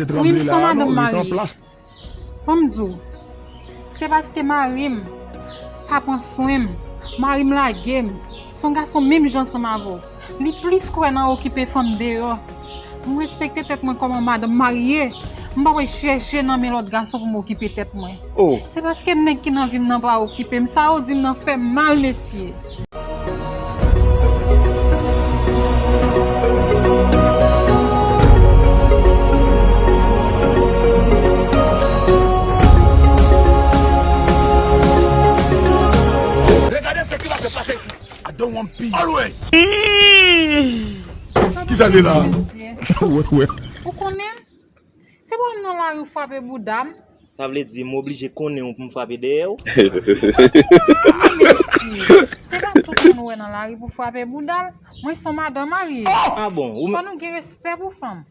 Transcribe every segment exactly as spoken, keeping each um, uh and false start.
Wi, m se yon madanm marye. Ban m di w, se paske mari m pa pran swen m, mari m lage m, se yon gason menm jan ansanm avè w. Li plis kwè nan okipe fanm deyò. M respekte tèt mwen kòm yon madanm marye. M pa pral chèche nan men lòt gason pou m okipe tèt mwen. Oh. Se paske nèg ki nan vi m nan pa okipe m. Sa yo di m nan fè m mal, mesye. Regardez ce qui va se passer ici. I don't want peace. Always. Kisa gen la? Mesye. Wè, wè. Ou konnen m? Se pa m nan lari ou frape bouda m. Sa vle di, m oblije konnen w pou m frape dèyè w? Wi, mesye. Se pa tout moun ou wè nan lari pou frape bouda l. Mwen se yon madanm marye. Ah bon? Ou... Fò nou gen respè pou fanm.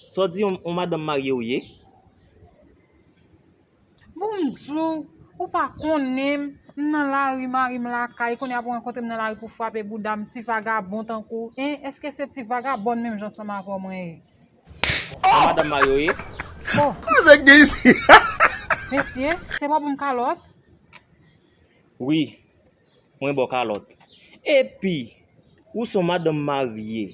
Sa w di, yon, yon madanm marye w ye? Bon, m di w, ou pa konnen m, m nan lari, mari m lakay, kounye a pou rankontre m nan lari pou frape bouda m, ti vagabon tankou w, en, èske se ti vagabòn menm jan ansanm avè w mwen ye? Madanm marye w ye? Oh. Nèg gen isi. Mesye, se pa pou m kalòt? Wi. Mwen ba w kalòt. Epi, ou se yon madanm marye.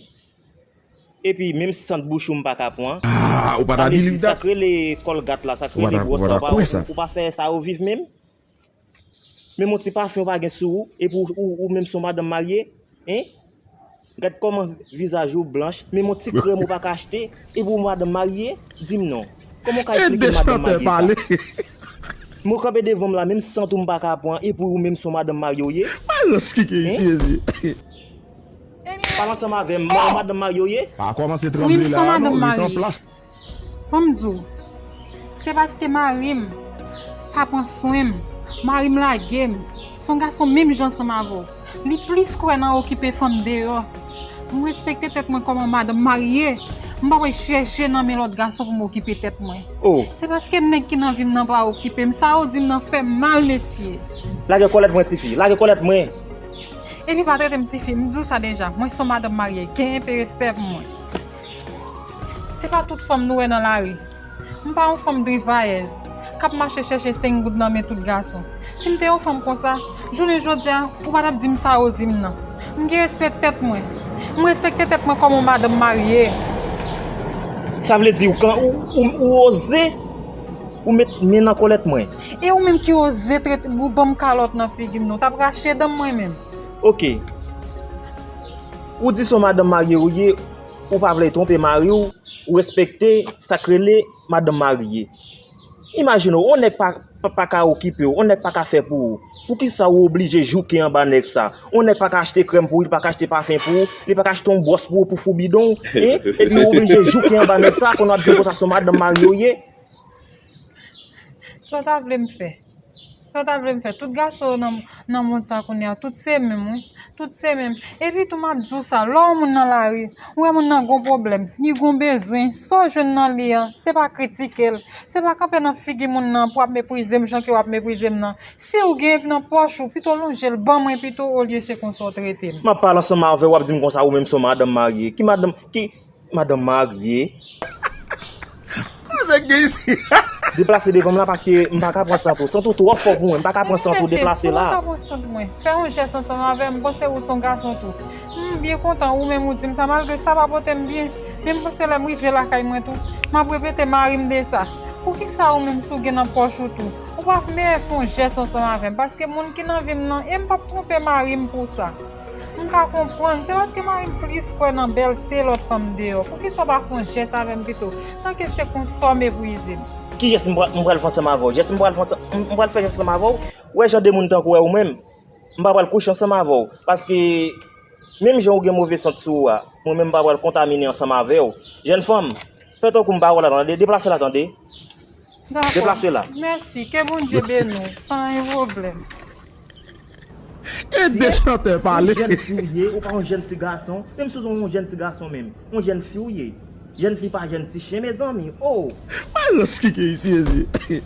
Epi, menm sant bouch ou m pa ka pran. Ah, ou pa ta di li dat. Sa k rele kòlgat la, sa k rele bwòs la, ou pa, ou, ou pa fè sa yo viv menm? Menm yon ti pafen ou pa gen sou ou, epi ou, ou, ou menm se yon madanm marye, en? Gad kòman vizaj ou blanch, menm yon ti krèm ou pa ka achte, epi ou madanm marye, di m non. Kòman w ka eksplike madanm marye sa? Mwen kanpe devan m la, menm sant ou m pa ka pran, epi ou menm se yon madanm marye w ye? Balans ki gen isi, Jezi. Pale ansanm avè m, madanm marye w ye? Pa kòmanse tranble la non, ret an plas. Ban m di w, se paske mari m pa pran swen m, mari m lage m, se yon gason menm jan ansanm avè w. Li plis kwè nan okipe fanm deyò. M respekte tèt mwen kòm yon madanm marye. M pa pral chèche nan men lòt gason pou m okipe tèt mwen. Oh. Se paske nèg ki nan vi m nan pa okipe m. Sa yo di m nan fè m mal, mesye. Lage kòlèt mwen, tifi. Lage kòlèt mwen. Epi pa trete m tifi. M di w sa deja. Mwen se yon madanm marye. Gen enpe respè pou mwen. Se pa tout fanm nou wè nan lari. M pa yon fanm drivayèz k ap mache chèche senk goud nan men tout gason. Si m te yon fanm konsa, jounen jodi a, ou pa t ap di m sa ou di m nan. M gen respè tèt mwen. M respekte tèt mwen kòm yon madanm marye. Sa vle di ou kan ou, ou, ou oze ou met men nan kòlèt mwen. E ou menm ki oze trete, ou ban m kalòt nan figi m non, w t ap rache dan m mwen menm. Oke. Ou di se yon madanm marye ou ye, ou pa vle twonpe mari w, ou respekte sa k rele madanm marye. Imajine w, yon nèg pa, pa, pa ka okipe w, yon nèg pa ka fè pou ou. Poukisa ou oblije jouke anba nèg sa? Yon nèg pa ka achte krèm pou ou, li pa ka achte pafen pou ou, li pa ka achte yon bwòs pou ou pou fou bidon w, en? Epi ou oblije jouke anba nèg sa, kounye a w ap di konsa se yon madanm marye w ye? Sa w ta vle m fè? Sa w ta vle m fè? Tout gason yo nan, nan mond sa kounye a, tout se menm, wi. Tout se menm. Epi tou m ap di w sa, lè w wè yon moun nan lari, ou wè moun nan gon pwoblèm, li gon bezwen, sa w jwenn nan li an, se pa kritike l, se pa kanpe nan figi moun nan pou w ap meprize m jan ke w ap meprize m nan. Si w gen nan pòch ou, pito lonje l ban mwen pito olye se konsa w trete m. M ap pale ansanm avè w, w ap di m konsa ou menm se yon madanm marye. Ki madanm, ki, Madanm marye. Nèg gen isi. Deplase devan m la paske m pa ka pran sant ou. Sant ou twò fò pou mwen. M pa ka pran sant ou. Deplase la. Si w ta pran sant mwen, fè yon jès ansanm avè m. M panse ou se yon gason tou. M byen kontan ou menm ou di m sa, malgre sa pa pote m byen. Men m panse lè m rive lakay mwen tou, m ap repete mari m de sa. Poukisa ou menm si w gen nan pòch ou tou, ou pa mèt fè yon jès ansanm avè m? Paske moun ki nan vi m nan, e m p ap twonpe mari m pou sa. M ka konprann, se paske mari m plis kwè nan bèlte lòt fanm deyò. Poukisa w pa fè yon jès avè m pito? Tanke se konsa w meprize m. Ki jès m pral, m pral fè ansanm avè w? Jès m pral fè ansanm, m, m pral fè jès ansanm avè w? Wè jan de moun tankou w wè ou menm, m pa pral kouche ansanm avè w. Paske menm jan ou gen move sant sou ou a, mwen menm m pa pral kontamine ansanm avè w. Jèn fanm, fè tankou m pa wè w la, tande. Deplase la, tande. Dakò. Deplase la. Mèsi, ke Bondye beni w, pa gen pwoblèm. E de chantè pale. Yon jèn fi w ye, ou pa yon jèn ti gason. Menm si w se yon jèn ti gason menm, yon jèn fi w ye. Jèn fi pa jèn ti chen, mezanmi. Oh! Balans ki gen isi, Jezi.